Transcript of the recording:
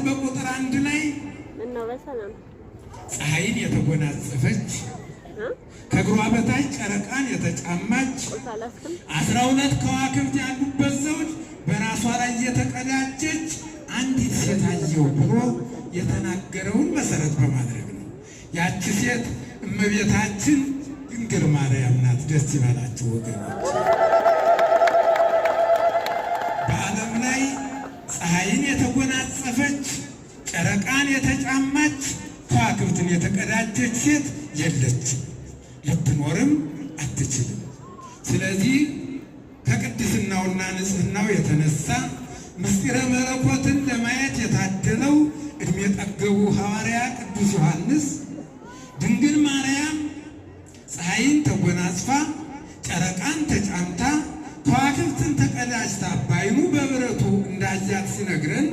በቁጥር 1 ላይ ምነው በሰላም? ፀሐይን የተጎናጸፈች፣ እ? ከእግሯ በታች ጨረቃን የተጫማች፣ ቁልፍ አላስክም? 12 ከዋክብት ያሉበት ዘውድ በራሷ ላይ የተቀዳጀች አንዲት ሴት አየሁ ብሎ የተናገረውን መሰረት በማድረግ ነው። ያቺ ሴት እመቤታችን ድንግል ማርያም ናት። ደስ ይበላችሁ ወገኖች። በዓለም ላይ ፀሐይን የተጎናጸፈች፣ ጨረቃን የተጫማች፣ ከዋክብትን የተቀዳጀች ሴት የለችም፣ ልትኖርም አትችልም። ስለዚህ ከቅድስናውና ንጽሕናው የተነሳ ምስጢረ መለኮትን ለማየት የታደለው ዕድሜ ጠገቡ ሐዋርያ ቅዱስ ዮሐንስ ድንግል ማርያም ፀሐይን ተጎናጽፋ፣ ጨረቃን ተጫምታ፣ ከዋክብትን ተቀዳጅታ ባይኑ በብረቱ እንዳያት ሲነግረን